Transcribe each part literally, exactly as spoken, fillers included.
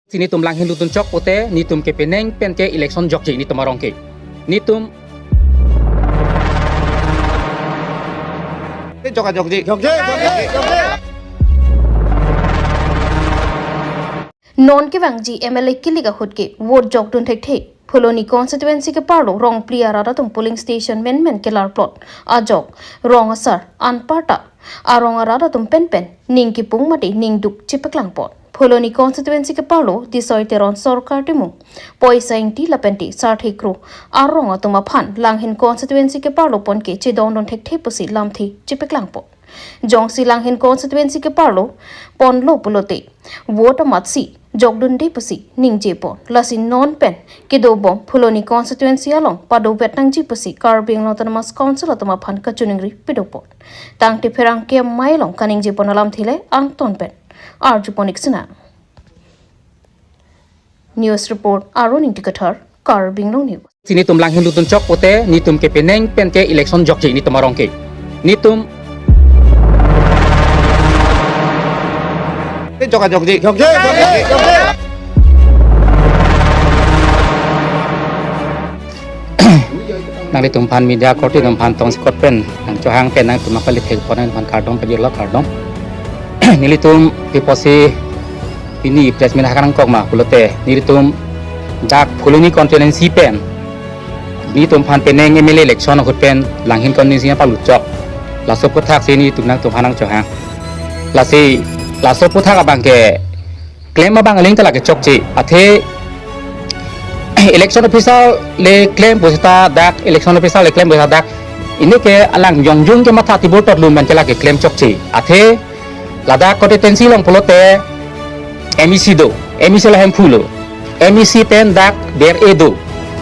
Si netum langhin lutdun chok pote, netum ke penang pen ke election jokji netum arong ke. Netum. Jok, jokji. Jokji, jokji, jokji. Non kevangji M L A kilik ahut ke vote jokdun thekthe. Phuloni constituency ke-arlo Rongpli arat atum polling station menmen kelar plot ajok rong asar anparta arong arat atum penpen ning kipung mate ning duk chepaklang apot. Phuloni constituency ke-arlo Disoi Teron Sorkar Timung, Poisa Ingti lapente Sarthe Kro arong atum aphan langhin constituency ke-arlo pon ke chedondon thekthe pusi lamthe chepaklang apot. Jongsi langhin constituency ke-arlo ponlo pulote vote amatsi jokdunde pusi ningje apot. Lasi non pen kedobom Phuloni constituency along padovet nangji pusi Karbi Anglong Autonomous Council atum aphan kachiningri pado apot. Tangte pherangke amei along kaningje pon alamthe le angton pen arju pon-ik sinang. News report, Arun Ingti Kathar, Karbi Anglong News. Si netum langhin lutdun chok pote, netum ke penang pen ke election jokji netum arong ke. Netum. Jok, jokji. Jokji, jokji, jokji. Nanglitum aphan media korte atum aphan tongsekot pen nangchohang pen nangtum aphan le thek pon nangtum aphan kardom pajirlo, kardom. Nelitum pi apotsi pini press meet hakan nangkok ma pulote, nelitum dak Phuloni constituency pen netum aphan penang M L A election ahut pen langhin constituency nangpalut chok. Laso aputhak si netum nangtum aphan nangchohang. Lasi laso aputhak abang ke klem abang aling ta lake chokche. Athe election officer le klem pusita dak, election officer le klem pusita dak, ini ke alang jongjung kematha tibur tot lum pen ke lake klem chokche. Athe ladak constituency along pulote M E C do, M E C la Hemphu lo, M E C pen dak B R A do,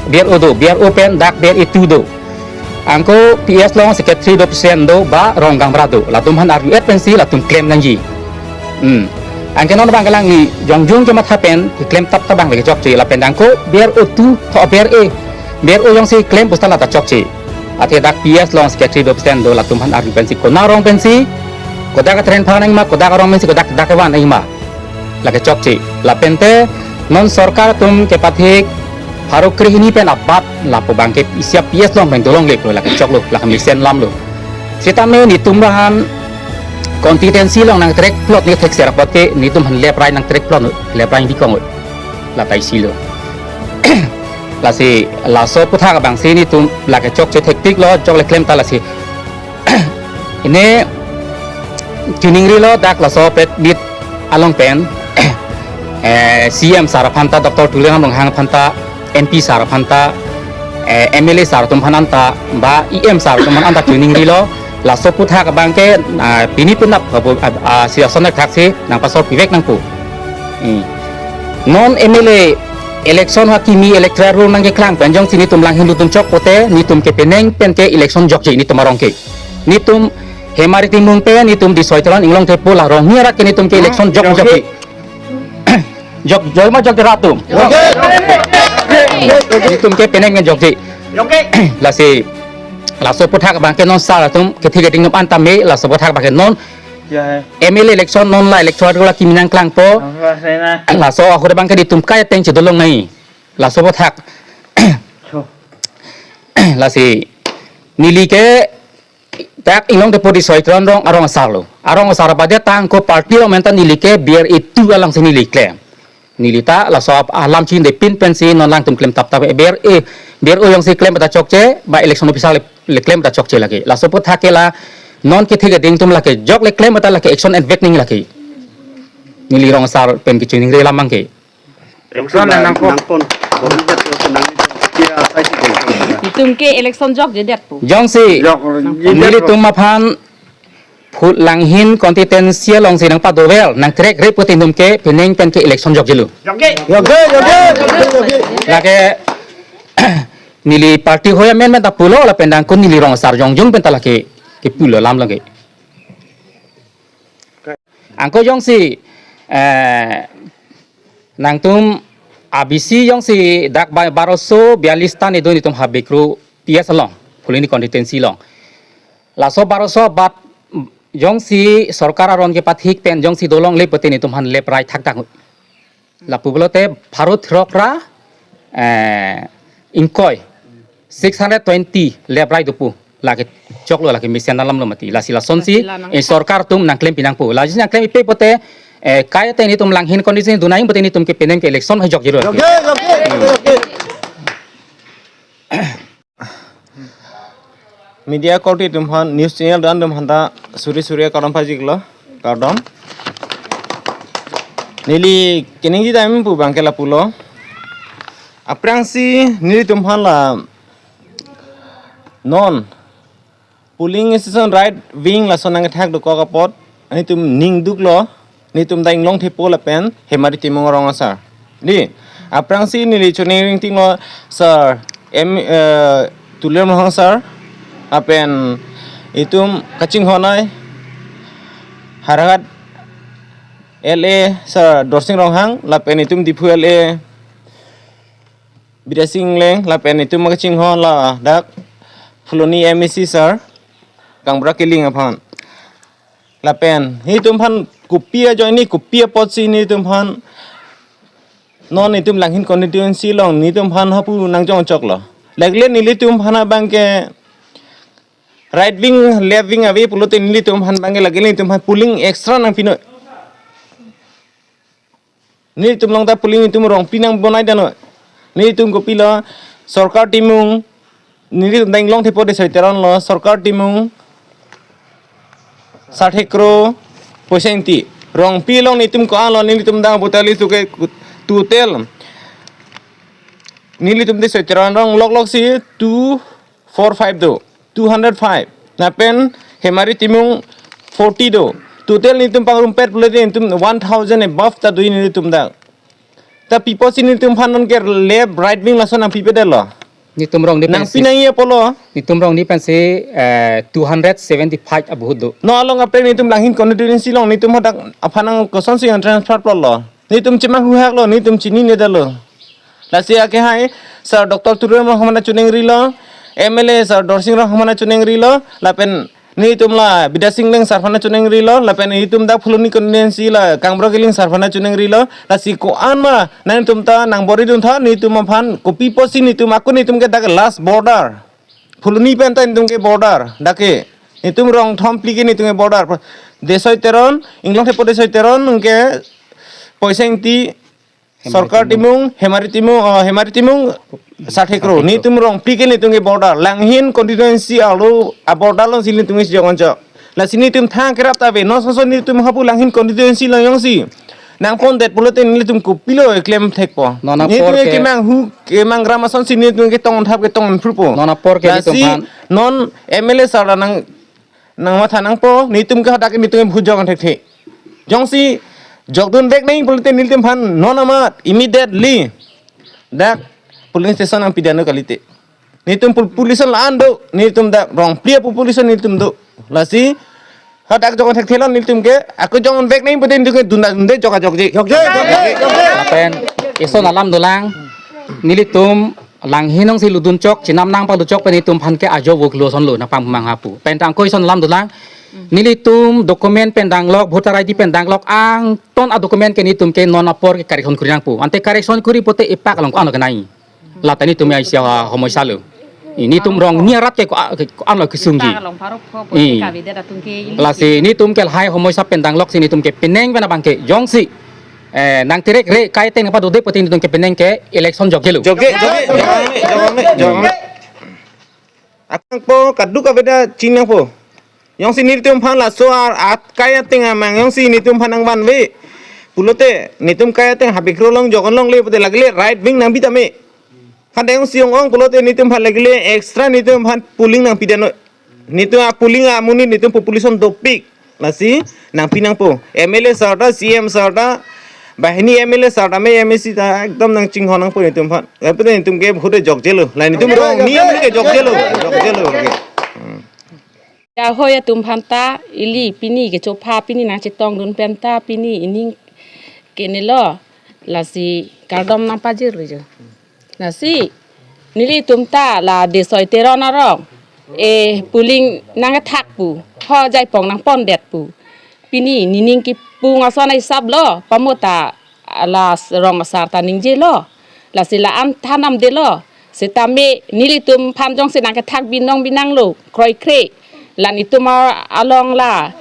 B R O do, B R O pen dak B R A two do. Anke P S along secretary do, president do, ba rong gaonbura do. Latum aphan arju-et pensi latum klem nangji. Hmm. Anke non abang ke alangli jongjung kematha pen keklem tap tap abang le chokche, lapen anke B R O two, tho B R A, B R O jongsi klem pusita lata chokche. Athe dak P S along secretary do, president do, latum aphan arju pensi konat arong pensi, kodak atren pha nangma, kodak arong pensi, kodak dak kevan nangma. Lake chokche. Lapente non sorkar atum kepathik pharo krehini pen abat lapu abang ke isi a P S along pen dolongle pulo, lake choklo, lake mesen lamlo. Sitame netum aphan constituency along nangtrek plot ne thekser apot ke netum aphan left right nangtrek plot, left right bikong. Lata isi lo. Lasi laso aputhak abang si netum lake chokche thektik lo, chok le klem ta lasi. Ini chiningrilo dak laso press meet along pen, eh, C M sir aphan ta, Doctor Tuliram Ronghang aphan ta, M P sir aphan ta, eh, M L A sir atum aphan anta, ba E M sir atum aphan anta chiningrilo, laso aputhak abang ke, ah, pini penap, ah, ah, si ason thak si nangpasor pivek nangpo. Hmm. Non M L A election ha kimi electoral roll nangkeklang pen jongsi netum langhin lutdun chok pote, netum ke penang pen ke election jokji netum arong ke. Netum Hemari Timung pen, netum Disoi Teron Inglong Tepo la rong hini arat ke netum ke election jok, jokji. Jok, jok ma jok rat atum. Netum ke penang pen jokji. Lasi laso aputhak abang ke non sir atum kethek keding atum anta me, laso aputhak abang ke non M L A election non la electoral roll kimi nangklangpo. Laso ahut abang ke netum kai ateng chedolong nai. Laso aputhak. Lasi neli ke dak Inglong Tepo Disoi Teron rong arong asar lo. Arong asar abadia tangko party along pen ta neli ke B R A two along si neli klem. Neli ta laso ap-, alam chinine pin pensi non alangtum klem tap tap, B R A, B R O jongsi klem ta chokche, ba election officer le, le klem ta chokche lake. Laso aputhak ke la non kethek keding atum lake jok le klem ta lake action envek ning lake. Neli rong asar pen kechiningri alam abang ke. Action nangpo. Nangpon. Netum ke election jokjedet po. Jongsi. Jok, nelitum aphan Phuloni constituency along si nangpadover, nangtrek re pote netum ke penang pen ke election jokjilo. Jokji. Jokji, jokji, jokji, jokji. Lake neli party hoi amen pen ta pulo lapen anke neli rong asar jongjung pen ta lake kepulo alam lake. Anke jongsi, eh, nangtum abisi jongsi dak ba-, baroso bialis ta nedo netum Habe Kro P S along, Phuloni constituency along. Laso baroso abat jongsi sorkar aron kepathik pen jongsi dolongle pote netum aphan left right thakthak. Lapu pulote pharo throk ra, eh, ingkoi, six hundred twenty left right dopo. Lake choklo, lake mesen alam lo mati. Lasi lasonsi, lasi la nang eh, sorkar atum nangklem pinangpo. Lasi nangklem ipe pote, eh, kaita nelitum langhin condition dunai pote nelitum ke penem ke election hai jokjelo. Jokje, jokje, jokje. Media korte atum aphan, news channel do-an atum aphanta suri suri kardom pajirlo, kardom. Neli keningje dam pu abangke lapulo. Aphrangsi nelitum aphan la non polling station right wing lason nangkethak dokok apot, nelitum ning duklo, nelitum ta Inglong Thepo lapen Hemari Timung arong asar. Di, aphrangsi neli choningri tinglo, sir, em, eh, Tuliram Ronghang sir, lapen itum kachinghon ai, Howraghat L A sir Dorsing Ronghang, lapen itum Diphu L A Bidya Sing Engleng, lapen itum kachinghon ladak Phuloni M A C sir, Kangbura Killing aphan. Lapen nelitum aphan kopi ajoine, kopi apotsi nelitum aphan non nelitum Langhin constituency along nelitum aphan hapu nangjong choklo. Lagle nelitum aphan abangke right wing, left wing ave pulote nelitum aphan abangke lagle nelitum aphan polling extra nangpinoi. Nelitum along ta polling nelitum Rongpi nang bonai dano. Nelitum kopilo, Sorkar Timung, nelitum ta Inglong Thepo Desoi Teron lo, Sorkar Timung sat hekro poisa ingti. Rongpi along nelitum ko-an lo, nelitum ta botali suke total. Nelitum Desoi Teron arong loklok si two four five do, two hundred five. Lapen Hemari Timung forty do. Total nelitum pangrumpet pulote nelitum one thousand above ta do nelitum dak. Ta pi apotsi nelitum aphan non ke left right wing lason nangpipedetlo. Nelitum arong ni pensi, nangpi nangji apotlo. Nelitum arong ni pensi, eh, two hundred seventy-five a vote do. Non along apre nelitum Langhin constituency along nelitum hadak aphan nang kosonsi nang transfer plotlo. Nelitum chemang huhaklo, nelitum chininedetlo. Lasi akehai, Sir Doctor Tuliram Ronghang aphan choningri lo, M L A Sir Dorsing Ronghang aphan choningri lo, lapen nelitum la Bidya Sing Engleng sir aphan choningri lo, lapen nelitum dak Phuloni constituency la Kangbura Killing sir aphan choningri lo, lasi ko-an ma, nangtum ta nang bor-i duntha, nelitum aphan kopi apotsi nelitum ako nelitum ke dak last border. Phuloni pen ta nelitum ke border, dak ke. Nelitum rong thom phli ke nelitum ke border. Desoi Teron, Inglong Thepo Desoi Teron, nelitum ke poisa ingti, Sorkar Timung, Hemari Timung, oh, Hemari Timung, sat hekro. Sat hekro. Nelitum Rongpi ke nelitum ke border. Langhin constituency arlo a border alongsi nelitum isi jong chok. Lasi nelitum thang kerap ta ave. Non sonson nelitum hapu Langhin constituency along jongsi nangpondet pulote nelitum kopilo klem thekpo. Non apor nelitum ke kemang hu, kemang gram asonsi nelitum ketong thap ketong phrupo. Non apor ke nelitum lasi aphan non M L A sir nang nangmatha nangpo, nelitum ke hadak nelitum ke bhujong thekthe. Jongsi jokdun vek nangji pulote nelitum aphan non amat immediately dak polling station nangpidetnon kalite. Nelitum population la-an do, nelitum dak Rongpi population nelitum do. Lasi hadak jok thekthe lo nelitum ke, ako jokdun vek nangji pulote nelitum ke dunda dunde jok ajokji. Jokji, jokji, jokji. Lapen ison alam dolang, nelitum Langhin alongsi lutdun chok, chenam nangpalutchok pen nelitum aphan ke ajo voklo sonlo nangpamang hapu. Pen tangko ison alam dolang. Nelitum document pen danglok, voter I D pen danglok, angton a document ke nelitum ke non apor ke correction kuri nangpo. Ante correction kuri pote ipak along ko-an lo kenai. Lata nelitum ya isi a homosya lo. Nelitum rong ni arat ke ko-, ko-an lo kesungji. Ipak along pharo pho, eh, pote kavedet atum ke ili lasi nelitum ke lahai homosya pen danglok si nelitum ke penang pen abangke jongsi eh, nang terek re kai teng padode pote nelitum ke penang ke election jokjelo. Jokje, jokje, jokje, jokje, jokje. Akang po kaduk aveda chinang po. Jongsi nelitum aphan laso ar at kai ateng amang jongsi nelitum aphan nangvanve pulote nelitum kai ateng habikro along jokon longle pote lagle right wing nangpi tame. Hadak jongsi ong-ong pulote nelitum aphan lagle extra nelitum aphan polling nangpidetnon. Nelitum a polling amonit nelitum population dopik. Lasi nangpi nangpo. M L A sir ta, C M sir ta, banghini M L A sir ta, M A C ta, ekdom nangchinghon nangpo nelitum aphan. Lapen nelitum ke vote jokjelo. La nelitum rong ni amonit ke jokjelo. Jokjelo ke. Hmm. Ya hoi atum aphanta ili pini kechopha pini nangchetongdun penta pini ining kenelo. Lasi kardom nangpajirlo jo. Lasi nelitum ta la Desoi Teron arong, eh, polling nangkethak pu, ho jaipong nangpondet pu. Pini nening kipung ason hisap lo, pamo ta ala rong asar ta ningjelo. Lasi la-an than damdelo. Setame nelitum aphan jongsi nangkethak binong binanglo, kroikre. La netum along la,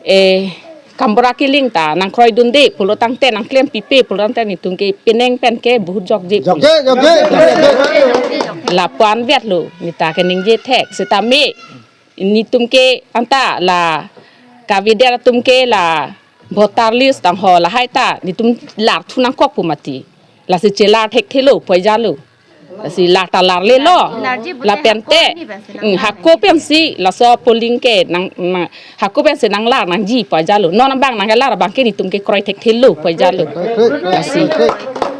eh, Kambora Killing ta nangkroidunde pulo tangte, nangklempipe pulo tangte netum ke penang pen ke bahut jokje. Jokje, jokje, jokje. Lapu-an vetlo, neta keningje thek. Setame netum ke anta la kavedet atum ke la voter list tangho lahai ta netum larthu nangkok pu mati. Lasi chelar thekthelo pu ajatlo. Lasi lar ta larlelo. Larji bute Lapen hako te, ni pensi nang hmm, lar hako nangji. Pensi laso polling ke nang, nang, hako pensi nanglar nangji pu ajatlo. Non abang nangkelar abang ke netum ke kroi thekthelo pu ajatlo. Lasi,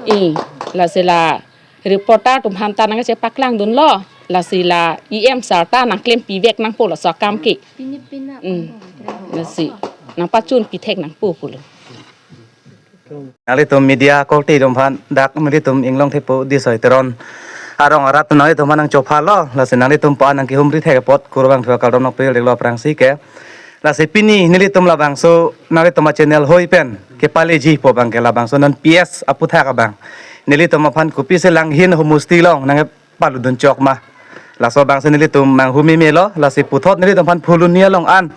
i, lasi la reporter atum aphan ta nangkachepaklang dunlo. Lasi la E M sir ta nangklempi vek nangpo laso akam ke. Pini pina Hmm. Lasi nangpachunpi thek nangpo pulo. Nanglitum media korte atum aphan dak nelitum Inglong Thepo Desoi Teron arong arat nanglitum aphan nangchophalo, lasi nanglitum aphan nangkehumri thek apot kurvangthu akardom nangpedetlo aphrangsi ke. Lasi pini nelitum labangso nanglitum a-channel hoi pen kepaleji pu abang ke labangso non P S aputhak abang nelitum aphan kopisi Langhin homosti along nangpalutdun chok ma. Laso abangsi nelitum manghu memelo, lasi puthot nelitum aphan Phuloni along an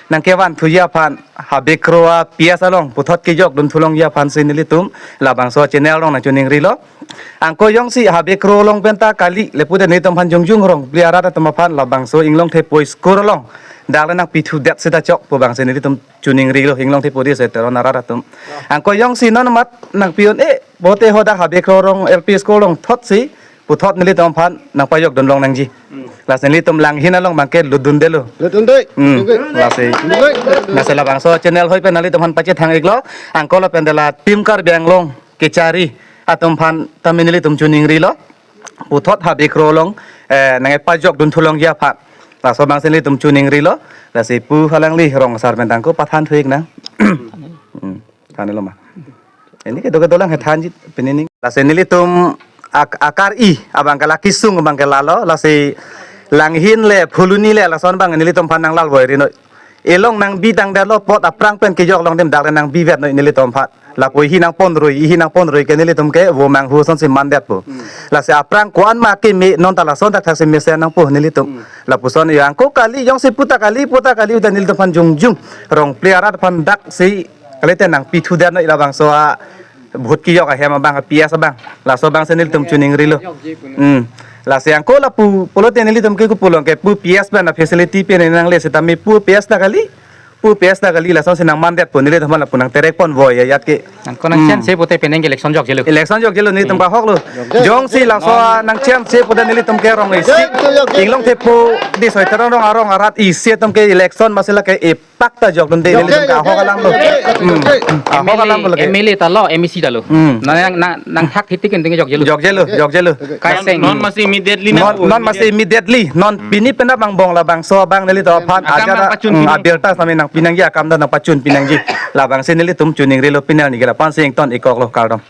nangkevanthuji aphan, Habe Kro a-P S along puthot kejokdunthulongji aphansi nelitum labangso channel along nangchiningrilo. Anke jongsi Habe Kro along penta kali, lapu te nelitum aphan jongjung rong phli arat atum aphan labangso Inglong Thepo school along dak le nangpithudet seta chok pu abangsi nelitum chiningrilo Inglong Thepo Desoi Teron arat atum. Anke jongsi non mat nangpi-un-e, bote hadak Habe Kro arong L P school along thotsi puthot nelitum aphan nangpajokdunlong nangji. Lasi nelitum Langhin along abang ke lutdundelo. Lutdunde. Hmm. Lasi. Lasi labangso channel hoi pen nelitum aphan pachethang iklo. Anke lapen de la Team Karbi Anglong kechari atum aphan tame nelitum chiningrilo. Puthot Habe Kro along, eh, nangpajokdunthulongji aphan. Laso abangsi nelitum chiningrilo. Lasi pu halangli rong asar pen tangko pathan thu ik nang. Hmm. Thanlo ma. Pini ke doke dolang he thanji pini ning. Lasi nelitum ak-, akar-i abang ke la kesung abang ke lalo, lasi Langhin le Phuloni le lason abang nelitum aphan nanglal voi rinoi. Elong nangbi tangdetlo apot aphrang pen kejok along adim dak le nangbivetnoi nelitum aphan. Lapu ihi nangponrui, ihi nangponrui ke nelitum ke vo manghu asonsi mandetpo. Lasi aphrang ko-an ma keme non ta lason thakthaksi mesen nangpo nelitum. Lapuson yo anke kali jongsi puta kali, puta kali uta nelitum aphan jongjung rong phli arat aphan daksi kalite nangpithudetnoi labangso a vote kejok ahem abang, P S abang. Laso abangsi nelitum chiningrilo. Hmm. Lasi anke lapu pulote nelitum ke kopulong ke pu P S pen a-facility pen nangle setame pu P S ta kali. Pu P S ta kali lasonsi nangmandetpo nelitum aphan lapu nangterekponvoi ajat ke. Anke nang Hmm. chance pute penang ke election jokjelo. Election jokjelo nelitum Hmm. ke ahoklo. Jokje. Jongsi laso Non- nang chance pute nelitum ke rong isi. Jokje, jokje. Inglong Thepo Desoi Teron arong arong arat isi atum ke election masila ke epak ta jokdunde Jokje, nelitum ke ahok jokje, alam lo. jokje, Hmm. jokje. Ahok alam lo ke. M L A ta lo, M A C ta lo. Hmm. Nang, nang, nang thak hitik enting jokjelo. Jokjelo, jokjelo. Kaiseng. Non masi immediately Non, na non masi immediately. Non Hmm. pini penap angbong labangso abang nelitum aphan Akam ajar nangpachun hmm, pinang. abirta sami nangpi nangji akam ta nangpachunpi nangji. Labangsi nelitum chiningrilo pini arni ke lapu-ansi ington ikoklo kardom.